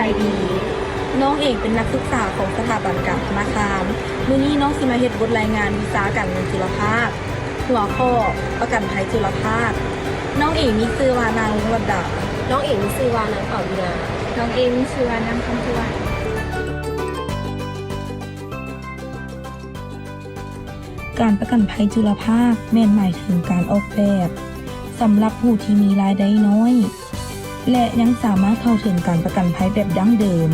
ສະບາຍດີ, ນ້ອງເອງເປັນນັກສຶກສາຂອງສະຖາບັນການທະນາຄານ. ມື້ນີ້ນ້ອງຊິມາເຮັດບົດລາຍງານວິຊາການເງິນຈຸລະພາກ, ຫົວຂໍ້ປະກັນໄພຈຸລະພາກ. ນ້ອງເອງມີຊື່ວ່ານາງ ລຸງລັດດາ. ນ້ອງເອງມີຊື່ວ່ານາງ ປາວີນາ. ນ້ອງເອງມີຊື່ວ່ານາງ ຄຳພວນ. ການປະກັນໄພຈຸລະພາກແມ່ນໝາຍເຖິງການອອກແບບສຳລັບຜູ້ທີ່ມີລາຍໄດ້ນ້ອຍ ແລະ ຍັງສາມາດເຂົ້າເຖິງການປະກັນໄພແບບດັ້ງເດີມ,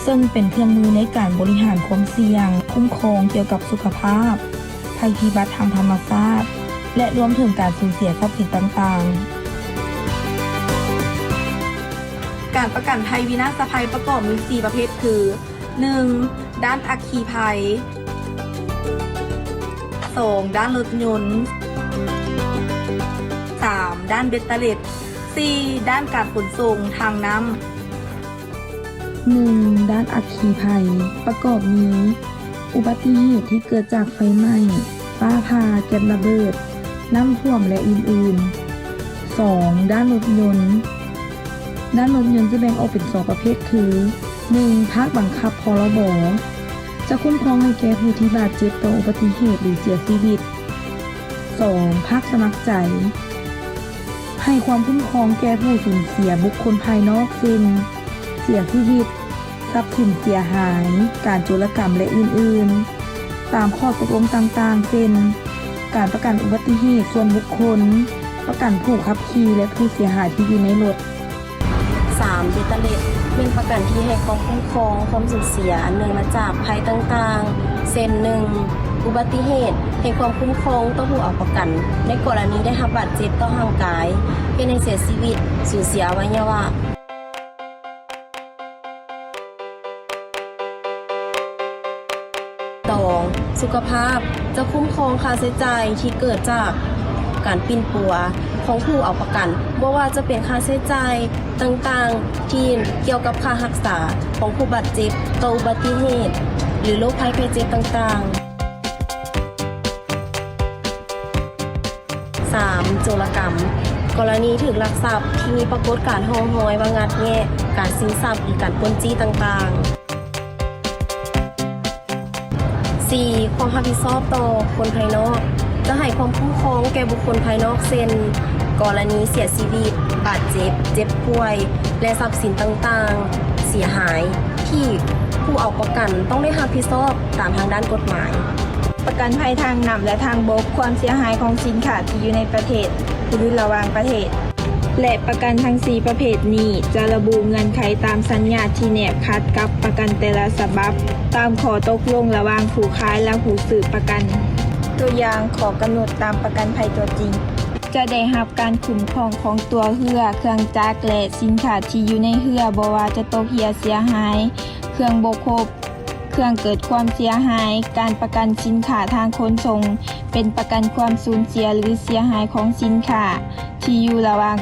ເຊິ່ງເປັນເຄື່ອງມືໃນການບໍລິຫານຄວາມສ່ຽງ, ຄຸ້ມຄອງກ່ຽວກັບສຸຂະພາບ, ໄພພິບັດທາງທຳມະຊາດ ແລະ ລວມເຖິງການສູນເສຍຊັບສິນຕ່າງໆ. ການປະກັນໄພວິນາສະໄພປະກອບມີສີ່ປະເພດຄື ໜຶ່ງ ດ້ານອັກຄີໄພ, ສອງ ດ້ານລົດຍົນ, ສາມ ດ້ານເບັດເຕີເລັດ, ສີ່ ດ້ານການຂົນສົ່ງທາງນ້ຳ. ໜຶ່ງ ດ້ານອັກຄີໄພ ປະກອບມີ ອຸບັດຕິເຫດທີ່ເກີດຈາກໄຟໄໝ້, ຟ້າຜ່າ, ແກັດລະເບີດ, ນ້ຳຖ້ວມ ແລະ ອື່ນໆ. ສອງ ດ້ານລົດຍົນ. ດ້ານລົດຍົນຈະແບ່ງອອກເປັນສອງປະເພດຄື ໜຶ່ງ ພາກບັງຄັບ ພ.ລ.ບ ຈະຄຸ້ມຄອງໃຫ້ແກ່ຜູ້ທີ່ບາດເຈັບຕໍ່ອຸບັດຕິເຫດ ຫຼື ເສຍຊີວິດ. ສອງ ພາກສະໝັກໃຈ ໃຫ້ຄວາມຄຸ້ມຄອງແກ່ຜູ້ສູນເສຍບຸກຄົນພາຍນອກ ເຊັ່ນ ເສຍຊີວິດ, ຊັບສິນເສຍຫາຍ, ການໂຈລະກຳ ແລະ ອື່ນໆ ຕາມຂໍ້ຕົກລົງຕ່າງໆ ເຊັ່ນ ການປະກັນອຸບັດຕິເຫດສ່ວນບຸກຄົນ, ປະກັນຜູ້ຂັບຂີ່ ແລະ ຜູ້ເສຍຫາຍທີ່ຢູ່ໃນລົດ. ສາມ ເບັດເຕີເລັດ ແມ່ນປະກັນທີ່ໃຫ້ຄວາມຄຸ້ມຄອງຄວາມສູນເສຍອັນເນື່ອງມາຈາກໄພຕ່າງໆ ເຊັ່ນ ໜຶ່ງ ອຸບັດຕິເຫດ ໃຫ້ຄວາມຄຸ້ມຄອງຕໍ່ຜູ້ເອົາປະກັນ ໃນກໍລະນີໄດ້ຮັບບາດເຈັບຕໍ່ຮ່າງກາຍ, ເຮັດໃຫ້ເສຍຊີວິດ, ສູນເສຍອະໄວຍະວະ. ສອງ ສຸຂະພາບ ຈະຄຸ້ມຄອງຄ່າໃຊ້ຈ່າຍທີ່ເກີດຈາກການປິ່ນປົວຂອງຜູ້ເອົາປະກັນ, ບໍ່ວ່າຈະເປັນຄ່າໃຊ້ຈ່າຍຕ່າງໆທີ່ກ່ຽວກັບຄ່າຮັກສາຂອງຜູ້ບາດເຈັບຕໍ່ອຸບັດຕິເຫດ ຫຼື ໂລກໄພໄຂ້ເຈັບຕ່າງໆ. ສາມ ໂຈລະກຳ ກໍລະນີຖືກລັກຊັບທີ່ມີປາກົດການຮ່ອງຮອຍວ່າງັດແງະ, ການຊິງຊັບ ຫຼື ການປຸ້ນຈີ້ຕ່າງໆ. ສີ່ ຄວາມຮັບຜິດຊອບຕໍ່ຄົນພາຍນອກ ຈະໃຫ້ຄວາມຄຸ້ມຄອງແກ່ບຸກຄົນພາຍນອກ ເຊັ່ນ ກໍລະນີເສຍຊີວິດ, ບາດເຈັບ, ເຈັບປ່ວຍ ແລະ ຊັບສິນຕ່າງໆເສຍຫາຍ ທີ່ຜູ້ເອົາປະກັນຕ້ອງໄດ້ຮັບຜິດຊອບຕາມທາງດ້ານກົດໝາຍ. ປະກັນໄພທາງນ້ຳ ແລະ ທາງບົກ, ຄວາມເສຍຫາຍຂອງສິນຄ້າທີ່ຢູ່ໃນປະເທດ ຫຼື ລະຫວ່າງປະເທດ ແລະ ປະກັນທັງສີ່ປະເພດນີ້ ຈະລະບຸເງື່ອນໄຂຕາມສັນຍາທີ່ແນບຂັດກັບປະກັນແຕ່ລະສະບັບ ຕາມຂໍ້ຕົກລົງລະຫວ່າງຜູ້ຂາຍ ແລະ ຜູ້ຊື້ປະກັນ. ຕົວຢ່າງ, ຂໍ້ກຳນົດຕາມປະກັນໄພຕົວຈິງ ຈະໄດ້ຮັບການຄຸ້ມຄອງຂອງຕົວເຮືອ, ເຄື່ອງຈັກ ແລະ ສິນຄ້າທີ່ຢູ່ໃນເຮືອ, ບໍ່ວ່າຈະຕົກເຮືອເສຍຫາຍ, ເຄື່ອງບໍ່ຄົບ, ເຄື່ອງເກີດຄວາມເສຍຫາຍ, ການປະກັນສິນຄ້າທາງຂົນສົ່ງ ເປັນປະກັນຄວາມສູນເສຍ ຫຼື ເສຍຫາຍຂອງສິນຄ້າທີ່ຢູ່ລະຫວ່າງ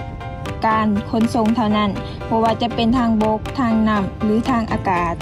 ການຂົນສົ່ງເທົ່ານັ້ນ, ບໍ່ວ່າຈະເປັນທາງບົກ, ທາງນ້ຳ ຫຼື ທາງອາກາດ.